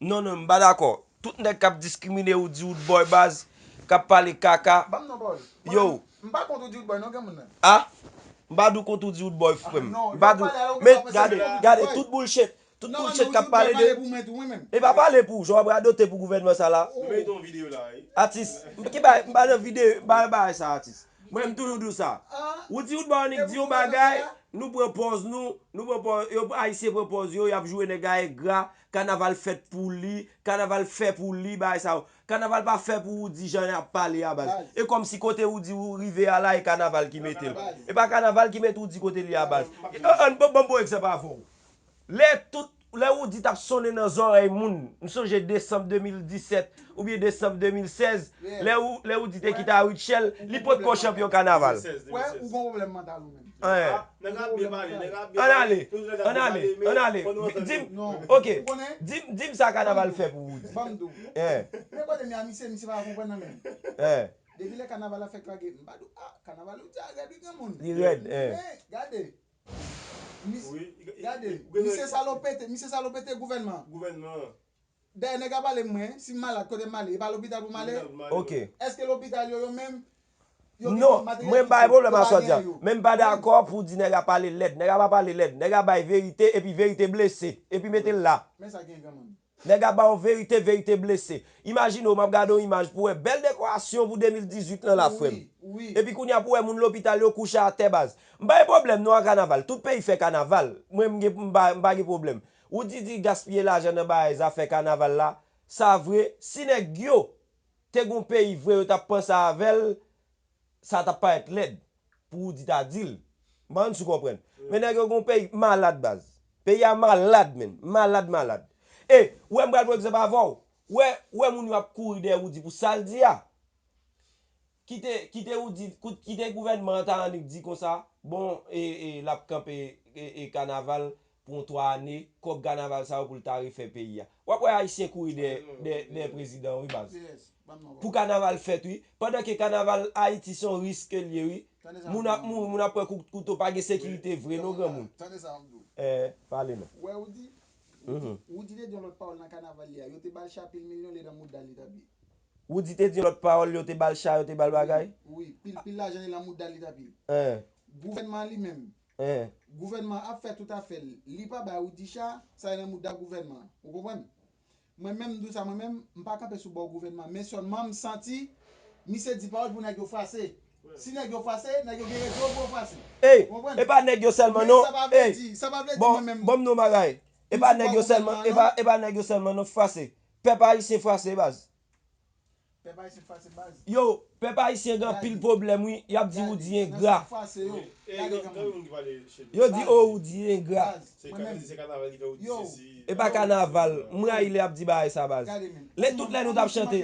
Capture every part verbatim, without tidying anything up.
Non, non, m pa dakò. Tout nèg k ap diskrimine Roody Roodboy baz, k ap pale kaka. Ban m non, Paul. Yo. Mwen, m pa kont Roody Roodboy non, granmoun nan. A? M pa di w kont Roody Roodboy, frè m. M pa di w. Men gade, gade, tout bullshit. Tout bullshit k ap pale de. E pa pale pou ou, jan w ap radote pou gouvènman sa la. Atis, ki bay, m pa nan videyo, bay, bay sa, atis. Mwen, m toujou di w sa. Roody Roodboy annik di yon bagay, nou pran pòz nou, nou pran pòz, yo, Ayisyen pran pòz yo, y ap joure nèg a engra, kanaval fèt pou li, kanaval fè pou li, bagay sa yo. Kanaval pa fè pou Roody jan y ap pale a baz. E kòmsi kote Roody rive a la, e kanaval ki mete l. E pa kanaval ki mete Roody kote li a baz. E, an, ban, ban m pran egzanp avè w. Lè tout, lè Roody t ap sonnen nan zòrèy moun, m sonje desanm de mil disèt oubyen desanm de mil sèz, lè Rou-, lè Roody te kite a Rutshelle, li potko chanpyon kanaval. Wè, ou gon pwoblèm mantal ou menm. Nèg ap byen pale, nèg ap byen pale. Ann ale, ann ale, ann ale. Di m, ok, di m, di m sa kanaval fè pou Roody. Ban m di w. Men kote m ye a, misye, misye pa konprann nan menm. Depi lè kanaval la fèk lage, m pa di w, a, kanaval Roody a rèd wi granmoun. Li rèd, en. Men, gade. Mis-, gade, misye salopete, misye salopete gouvènman. Gouvènman. Dayè nèg la pale mwen, si m malad, kote m ale? E pa lopital pou m ale? Ok. Èske lopital yo, yo menm, yo gen tout materyèl ki fò, yo pa genyen yo? Non, mwen m pa gen pwoblèm a sa w di a. Men m pa dakò pou w di nèg la pale lèd. Nèg la pa pale lèd. Nèg la bay verite, epi verite blese, epi mete l la. Men sa gen granmoun. Nèg la ba w verite, verite blese. Imajine w, m ap gade yon imaj pou wè bèl dekorasyon pou de mil dizuit lan la, frè m. Epi kounye a pou wè moun lopital yo kouche atè baz. M pa gen pwoblèm non a kanaval. Tout peyi fè kanaval. Mwen m gen, m pa, m pa gen pwoblèm. Ou di, di gaspiye lajan nan bagay zafè kanaval la. Sa vre, si nèg yo te gon peyi vre yo t ap panse avè l, sa t ap parèt lèd pou Roody ta di l. M pa konn si w konprann. Men nèg yo gon peyi malad baz. Peyi a malad, menn. Malad, malad. E, ou wè m pral pran egzanp avè w. Ou wè, ou wè moun yo ap kouri dèyè Roody pou sa l di a. Kite, kite Roody, kout-, kite gouvènman an ta annik di konsa, bon, e, e, l ap kanpe, e, e, kanaval pou yon twa ane, kòb kanaval sa yo pou l ta refè peyi a. W ap wè Ayisyen kouri dèyè, dèyè, dèyè prezidan wi baz. Pou kanaval fèt wi. Pandan ke kanaval Ayiti se yon risk ke l ye wi. Moun ap mouri, moun ap pran kou-, kouto, pa gen sekirite vre non granmoun. Tande sa m di w. Eh, pale non. Ou wè Roody? Roody te di yon lòt pawòl nan kanaval li a. Yo te ba l cha pil milyon, li nan mouda l li t ap ye. Roody te di yon lòt pawòl, yo te ba l cha, yo te ba l bagay? Wi, pil, pil lajan li nan mouda l li t ap ye. Gouvènman an li menm. Gouvènman an ap fè tout afè l. Li pa bay Roody cha, sa e nan mouda gouvènman an. Ou konprann? Mwen menm, m di w sa, mwen menm, m pa kanpe sou bò gouvènman. Men sèlman m santi, misye di pawòl pou nèg yo fwase. Si nèg yo fwase, nèg yo gen rezon pou yo fwase. Ey, e pa nèg yo sèlman non. Ey, bon, ban m di yon bagay. E pa nèg yo sèlman, e pa, e pa nèg yo sèlman non k fwase. Pèp ayisyen fwase baz. Pèp ayisyen fwase baz. Yo, pèp ayisyen gen anpil pwoblèm wi, y ap di Roody engra. Yo di o Roody engra. E pa kanaval, m rayi lè y ap di bagay sa baz. Lè tout lè nou t ap chante,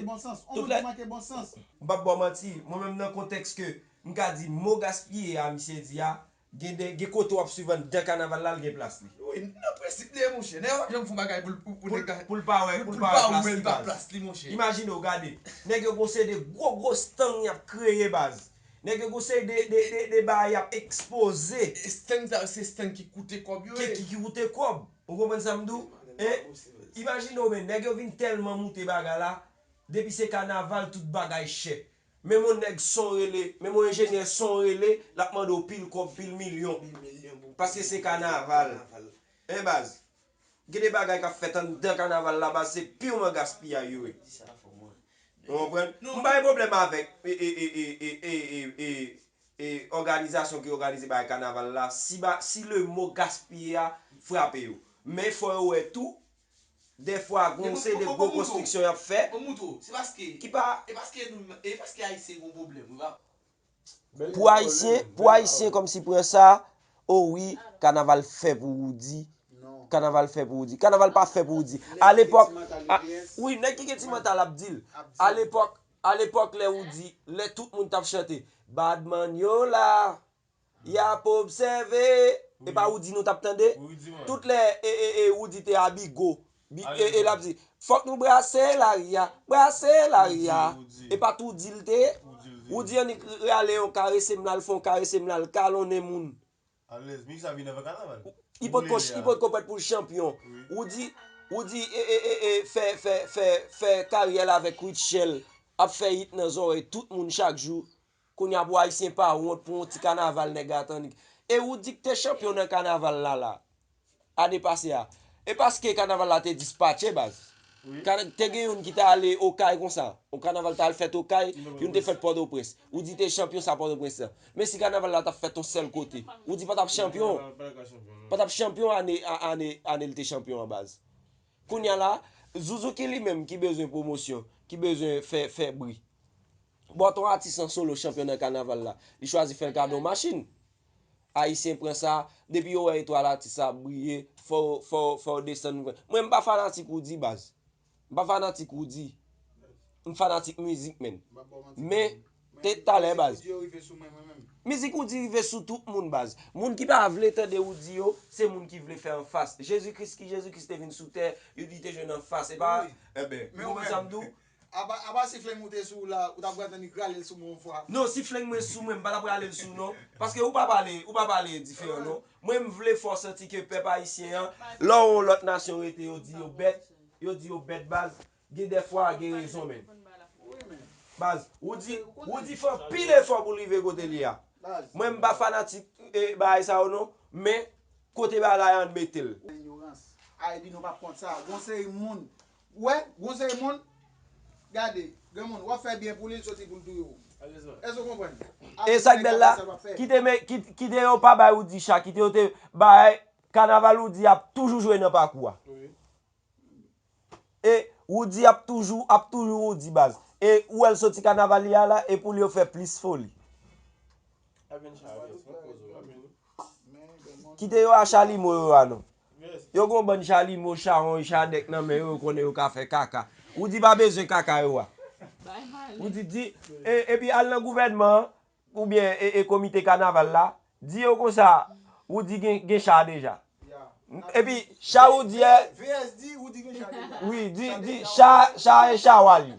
tout lè. M p ap ba w manti, mwen menm nan kontèks ke m ka di mo gaspiye a misye di a, gen de, gen kote w ap swiv anndan kanaval la, l gen plas li. Wi, nan prensip li ye monchè. Nèg yo pa janm fè yon bagay pou l, pou, pou nèg la, pou l pa wè, pou l pa wè plas li baz. Imajine w gade, nèg yo gon seri de gwo gwo stand y ap kreye baz. Nèg yo gon seri de, de, de, de bagay y ap ekspoze. Stand sa yo se stand ki koute kòb yo ye. Ki, ki, ki koute kòb. Ou konprann sa m di w? Imajine w men, nèg yo vin tèlman moute bagay la, depi se kanaval tout bagay chè. Menm yon nèg son rele, menm yon enjenyè son rele, l ap mande w pil kòb, pil milyon. Paske se kanaval. En baz, gen de bagay k ap fèt anndan kanaval la baz, se piman gaspiyay yo ye. Ou konprann? M pa gen pwoblèm avèk e, e, e, e, e, e, e, e, òganizasyon ki òganize bagay kanaval la. Si ba, si le mo gaspiye a frape yo. Men fò yo wè tou, dèfwa gon seri de gwo konstriksyon y ap fè. Ki pa. E paske nou, e paske Ayisyen gon pwoblèm wi pa. Pou Ayisyen, pou Ayisyen kòmsi pran sa, o wi, kanaval fè pou Roody. Kanaval fè pou Roody. Kanaval pa fè pou Roody. Alepòk, wi, nèg ki gen ti mantal ap di l. Alepòk, alepòk lè Roody, lè tout moun t ap chante, Badman yo la, y ap obsève. E pa Roody nou t ap tande? Tout lè e, e, e, Roody te a Bigo, Bi-, e, e l ap di, fòk nou brase lari a, brase lari a. E pa t Roody l te ye? Roody annik rale yon karese m la, l fè yon karese m la, l kalonnen moun. Alèz, men sa vin avèk kanaval. Li potko, li potko prèt pou l chanpyon. Roody, Ou di e, e, e, e, fè, fè, fè, fè karyè l avèk Rutshelle, ap fè hit nan zòrèy tout moun chak jou. Kounye a pou Ayisyen pa wont pou yon ti kanaval nèg la tann. E ou di k te chanpyon nan kanaval la la. Ane pase a. E paske kanaval la te dispatche baz. Kana- Te gen youn ki ta ale Okay konsa. Yon kanaval ta al fèt Okay, youn te fèt Pòtoprens. Ou di te chanpyon sa Pòtoprens lan. Men si kanaval la t ap fèt yon sèl kote, ou di pa t ap chanpyon. Pa t ap chanpyon ane, a- ane, ane l te chanpyon an baz. Kounye a la, Zuzu ki li menm ki bezwen pwomosyon, ki bezwen fè, fè bri. Bòt yon atis an solo chanpyon nan kanaval la. Li chwazi fè l kado yon machin. Ayisyen pran sa, depi yo wè etwal atis la ap briye, fò, fò, fò desann. Mwen, m pa fanatik Roody baz. M pa fanatik Roody. M fanatik mizik, men. Men, te talè baz. Mizik Roody rive sou tout moun baz. Moun ki pa vle tande Roody yo, se moun ki vle fè anfas. Jezi Kris, ki Jezi Kris te vin sou tè, yo di te jwenn anfas. E pa, enben, ou konprann sa m di w? Apa, apa si flenm ou te sou ou la, ou t ap pral tann li rale l sou mwen yon fwa. Non, si flenm mwen sou mwen, m pa t ap rale l sou non. Paske ou pa pale, ou pa pale diferan non. Mwen m vle fè w santi ke pèp ayisyen an, lè w yon lòt nasyon rete, yo di yo bèt, yo di yo bèt baz, gen dèfwa gen rezon men. Baz, Roody, Roody fè anpil efò pou l rive kote l ye a. Mwen m pa fanatik e, bagay sa yo non, men kote bagay an mete l. Ignorans. Ayiti nou p ap kont sa. Gon seri moun. Ou wè, gon seri moun. Gade, granmoun, w ap fè byen pou li, l soti pou l touye w. Èske w konprann? E sa k bèl la, kite, men, kit- kite yo pa bay Roody cha, kite yo te bay kanaval Roody ap toujou jwe nan pakou a. E Roody ap toujou, ap toujou Roody baz. E ou wè l soti kanaval li a la, e pou li yo fè plis foli. Kite yo a chalimo yo a non. Yo gon bann chalimo, chawony, chadèk nan men yo, yo konnen yo ka fè kaka. Roody pa bezwen kaka yo a. Roody di, e, epi al nan gouvènman an, oubyen e, e komite kanaval la, di yo konsa, Roody gen, gen cha deja. Epi, cha Roody a, V S di, Roody gen cha deja. Wi, di, di, cha, cha e cha wa li.